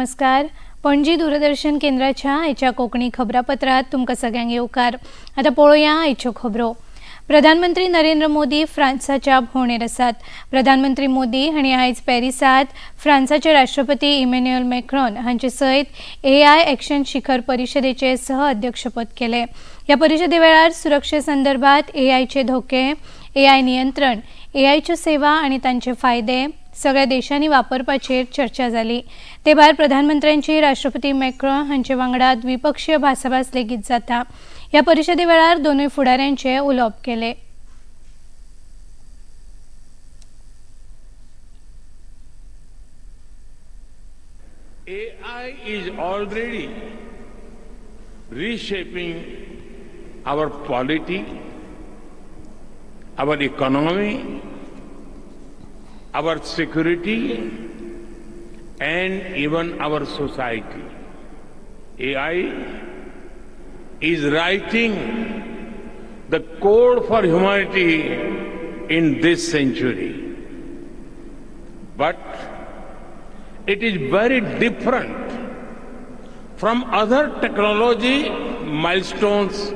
नमस्कार. पणजी दूरदर्शन केंद्राच्या आयच्या कोंकणी खबरापत्रात तुमकां सगळ्यांक येवकार. आतां पळोवया आयच्यो खबरो. प्रधानमंत्री नरेंद्र मोदी फ्रांसाच्या भोंवडेर आसात. प्रधानमंत्री मोदी हांणी आयज पॅरिसांत फ्रांसाचे राष्ट्रपती इमॅन्युएल मॅक्रॉन हांचे सयत एआय एक्शन शिखर परिशदेचे सह अध्यक्षपद केले. ह्या परिशदे वेळार सुरक्षे संदर्भात एआयचे धोके, एआय नियंत्रण, एआयच्यो सेवा आनी तांचे फायदे सगळ्या देशांनी वापरपाचेर चर्चा जाली. ते भायर प्रधानमंत्र्यांची राष्ट्रपती मॅक्रॉन हांचे वांगडा द्विपक्षीय भासाभास लेगीत जाता. ह्या परिशदे वेळार दोनूय फुडाऱ्यांचे उलोवप केले. AI is already reshaping our polity, our economy, our security and even our society. AI is writing the code for humanity in this century. But it is very different from other technology milestones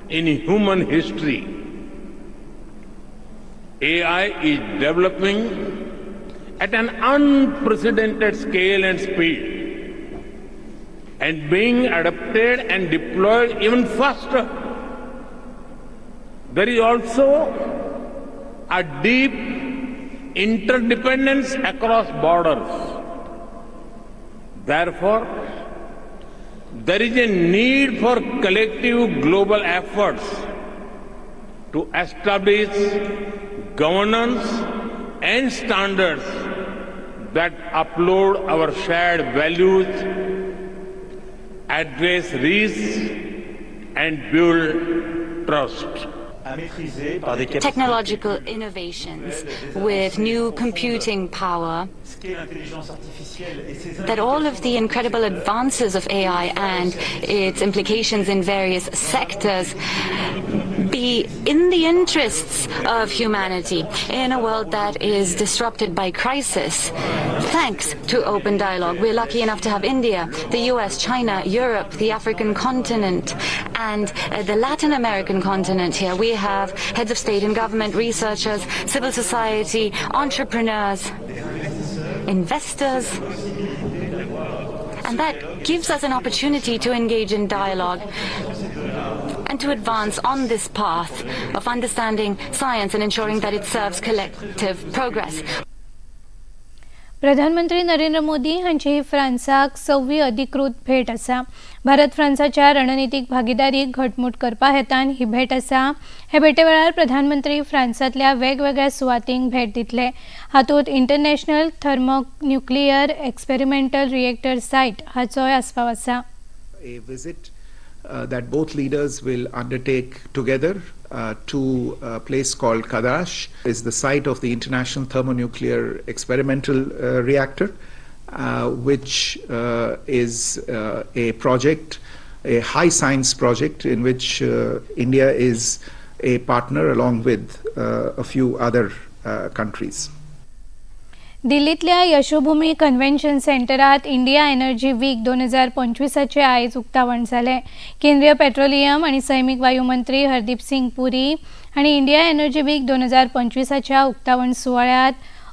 in human history. AI is developing at an unprecedented scale and speed and being adopted and deployed even faster. There is also a deep interdependence across borders. Therefore, there is a need for collective global efforts to establish governance and standards that uphold our shared values, address risks and build trust. Technological innovations with new computing power, that all of the incredible advances of AI and its implications in various sectors be in the interests of humanity in a world that is disrupted by crisis. Thanks to open dialogue, we're lucky enough to have India, the US, China, Europe, the African continent, and the Latin American continent here. We have heads of state and government, researchers, civil society, entrepreneurs, investors, and that gives us an opportunity to engage in dialogue and to advance on this path of understanding science and ensuring that it serves collective progress. प्रधानमंत्री नरेंद्र मोदी हांची फ्रांसाक सव्वी अधिकृत भेट आसा. भारत फ्रांसाच्या रणनितीक भागीदारीक घटमूट करपा हेतान ही भेट आसा. हे भेटे वेळार प्रधानमंत्री फ्रांसांतल्या वेगवेगळ्या सुवातींक भेट दितले. हातूंत international thermonuclear experimental reactor site हाचोय आस्पाव आसा. A visit that both leaders will undertake together to a place called Kadash, is the site of the International Thermonuclear Experimental Reactor, which is a project, a high science project in which India is a partner along with a few other countries. दिल्लीतल्या Yashobhumi convention सेंटरात India energy week 2025 आयज उक्तावण जालें. केंद्रीय petroleum आनी सैमीक वायू मंत्री हरदीप सिंग पुरी आनी इंडिया एनर्जी वीक 2025 उक्तावण सुवाळ्यात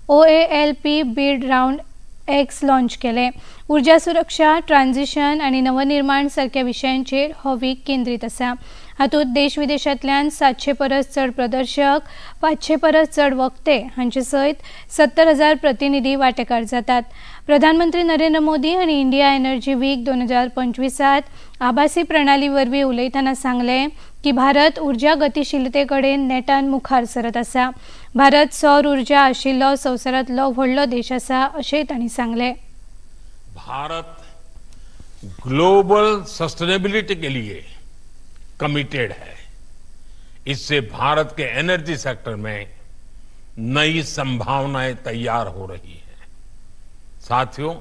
OALP bid round X launch केले. ऊर्जा सुरक्षा, ट्रान्झिशन आनी नवनिर्माण सारक्या विशयांचेर हो वीक केंद्रीत आसा. हातूंत देश विदेशांतल्यान 700 परस चड प्रदर्शक, 500 परस चड वक्ते हांचे सयत 70,000 प्रतिनिधी वांटेकार जातात. प्रधानमंत्री नरेंद्र मोदी हांणी इंडिया एनर्जी वीक 2025 आभासी प्रणाली वरवीं उलयतना सांगलें की भारत ऊर्जा गतिशीलते कडेन नेटान मुखार सरत आसा. भारत सौर ऊर्जा आशिल्लो संवसारांतलो व्हडलो देश आसा अशेंय तांणी सांगलें. भारत ग्लोबल सस्टेनेबिलिटी के लिए कमिटेड है. इससे भारत के एनर्जी सेक्टर में नई संभावनाएं तैयार हो रही है. साथियों,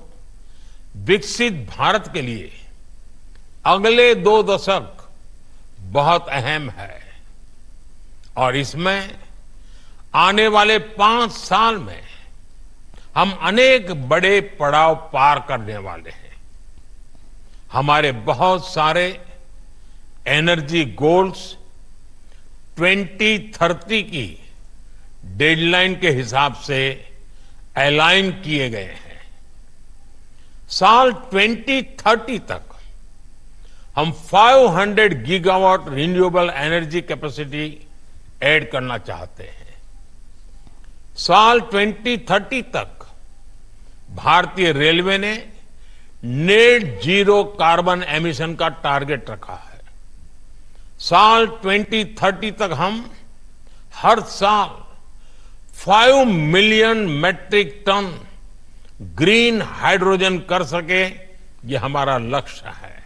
विकसित भारत के लिए अगले 2 दशक बहुत अहम है और इसमें आने वाले 5 साल में हम अनेक बड़े पड़ाव पार करने वाले हैं। हमारे बहुत सारे एनर्जी गोल्स 2030 की डेडलाइन के हिसाब से अलाइन किए गए हैं। साल 2030 तक हम 500 gigawatt renewable energy capacity add करना चाहते हैं। साल 2030 तक भारतीय रेलवे ने नेट जीरो कार्बन एमिशन का टारगेट रखा है। साल 2030 तक हम हर साल 5 million metric ton green hydrogen कर सके, ये हमारा लक्ष्य है।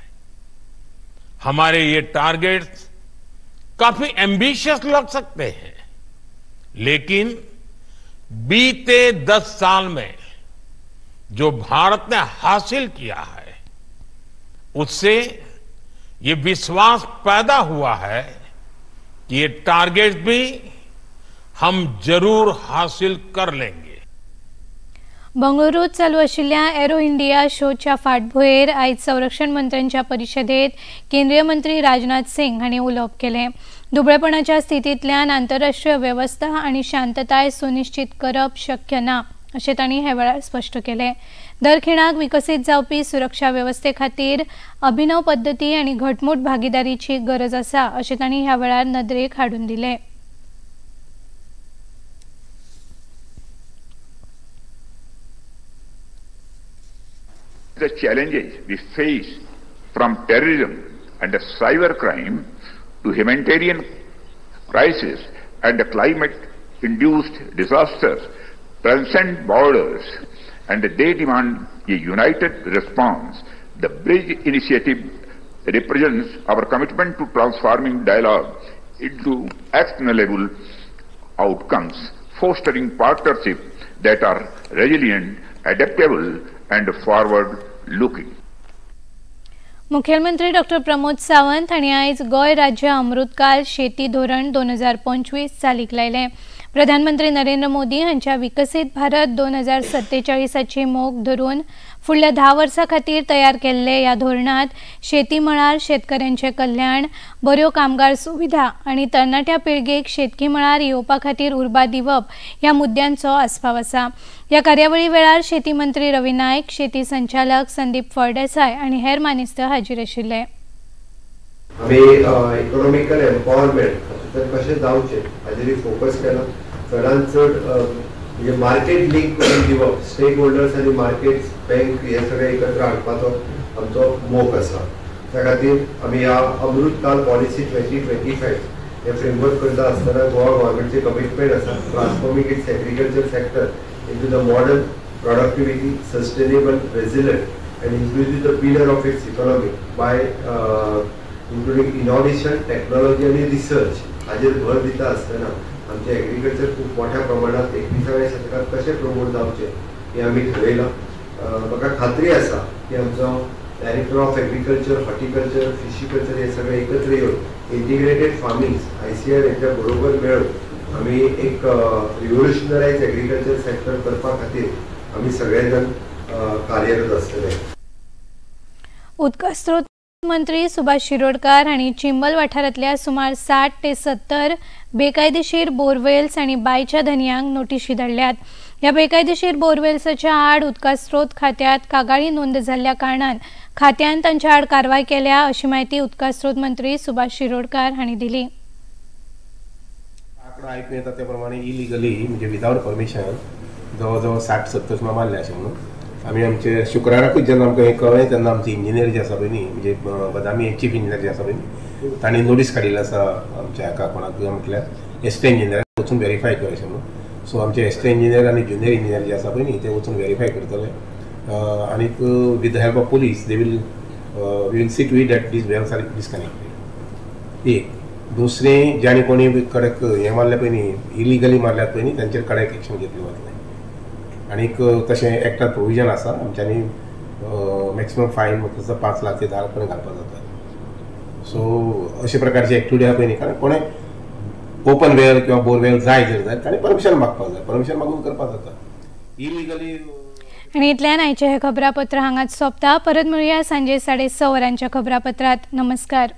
हमारे ये टारगेट्स काफी एम्बिशियस लग सकते हैं, लेकिन बीते 10 साल में जो भारत ने हासिल किया है, उससे ये विश्वास पैदा हुआ है कि ये टारगेट्स भी हम जरूर हासिल कर लेंगे। बंगळुरूत चालू आशिल्ल्या एरो इंडिया शोच्या फाटभुंयेर आयज संरक्षण मंत्र्यांच्या परिशदेत केंद्रीय मंत्री राजनाथ सिंग हांणी उलोवप केलें। दुबळेपणाच्या स्थितींतल्यान आंतरराष्ट्रीय वेवस्था आनी शांतताय सुनिश्चित करप शक्य ना अशें तांणी हे वेळार स्पश्ट केलें। दर खिणाक विकसीत जावपी सुरक्षा वेवस्थे खातीर अभिनव पद्दती आनी घटमूट भागीदारीची गरज आसा अशें तांणी ह्या वेळार नदरेक हाडून दिलें। The challenges we face from terrorism and the cyber crime to humanitarian crisis and the climate-induced disasters transcend borders, and they demand a united response. The Bridge Initiative represents our commitment to transforming dialogue into actionable outcomes, fostering partnerships that are resilient, adaptable, and forward-looking. मुख्यमंत्री doctor Pramod Sawant हांणी आयज गोंय राज्य अमृतकाल शेती धोरण 2025 चालीक लायलें। प्रधानमंत्री नरेंद्र मोदी हांच्या विकसीत भारत 2047 मोख धरून फुडल्या 10 वर्सां खातीर तयार केल्ले ह्या धोरणांत शेती मळार शेतकऱ्यांचें कल्याण, बऱ्यो कामगार सुविधा आनी तरणाट्या पिळगेक शेतकी मळार येवपा खातीर उर्बा दिवप ह्या मुद्द्यांचो आस्पाव आसा। ह्या कार्यावळी वेळार शेती मंत्री रवी नायक, शेती संचालक संदीप फळदेसाय आनी हेर मानेस्त हाजीर आशिल्ले। आमी इकॉनॉमिकल एम्पावरमेंट हातूंतल्यान कशें जावचें हाजेर फोकस केला। चडांत चड म्हणजे मार्केट लिंक करून दिवप, स्टेक होल्डर्स आनी मार्केट्स, बँक हे सगळे एकत्र हाडपाचो आमचो मोख आसा। त्या खातीर आमी ह्या अमृतकाल पॉलिसी 2025 हे फ्रेमवर्क करता आसतना गोवा गव्हर्मेंटचें कमिटमेंट आसा transforming its agriculture sector into the modern, productivity, sustainable, resilient and inclusive the pillar of its economy by including innovation, technology आनी रिसर्च हाजेर भर दिता आसतना आमचें एग्रीकल्चर खूब मोठ्या प्रमाणात 21व्या शतकांत कशें प्रमोट जावचें हें आमी ठरयलां। म्हाका खात्री आसा की आमचो director of agriculture, horticulture, fishiculture हे सगळे एकत्र येवन इंटिग्रेटेड फार्मींग ICR हेच्या बरोबर मेळून आमी एक रिव्होल्युशनरायज एग्रीकल्चर सेक्टर करपा खातीर आमी सगळे जाण कार्यरत आसतले। उदका स्रोत मंत्री सुभाष शिरोडकर हांणी चिंबल वाठारांतल्या सुमार 60 ते 70 बेकायदेशीर बोरवेल्स आनी बांयच्या धनयांक नोटिशी धाडल्यात। ह्या बेकायदेशीर बोरवेल्साच्या आड उदका स्रोत खात्यांत कागाळी नोंद जाल्ल्या कारणान खात्यान तांच्या आड कारवाय केल्या अशी म्हायती उदका स्रोत मंत्री सुभाष शिरोडकर हांणी दिली। आंकडो आयकूं येता त्या प्रमाणे इलिगली म्हणजे विदावट परमिशन जवळ जवळ 60-70 सुमार मारले अशें म्हणून आमी आमचे शुक्राराकूच जेन्ना आमकां हें कळ्ळें तेन्ना आमचे इंजिनियर जे आसा पळय न्ही, म्हणजे बदामी चीफ इंजिनियर जे आसा पळय न्ही, तांणी नोटीस काडिल्ली आसा आमच्या हाका कोणाक म्हटल्यार एसिस्टंट इंजिनियराक वचून वेरीफाय कर अशें म्हणून। सो आमचे एसिस्टंट इंजिनियर आनी ज्युनियर इंजिनियर जे आसा पळय न्ही ते वचून वेरीफाय करतले आनीक with the help of police they will we will see to it that these wells are disconnected. एक दुसरें ज्याणी कोणी कडक हें मारलें पळय न्ही, इलिगली मारल्यात पळय न्ही, तांचेर कडक एक्शन घेतली वतलें। आनीक तशें एक्टात प्रोविजन आसा आमच्यांनी मॅक्सिमम फायन म्हाका 5 लाख ते 10 लाख पर्यंत घालपाक जाता। सो अशे प्रकारची एक्टिविटी आहा पळय न्ही, कारण कोणें ओपन वेल किंवा बोरवेल जाय जर जाय ताणें परमिशन मागपाक जाय, परमिशन मागून करपाक जाता इलिगली। आनी इतल्यान आयचें हें खबरापत्र हांगाच सोंपता. परत मेळुया सांजे 6:30 वरांच्या खबरापत्रांत. नमस्कार.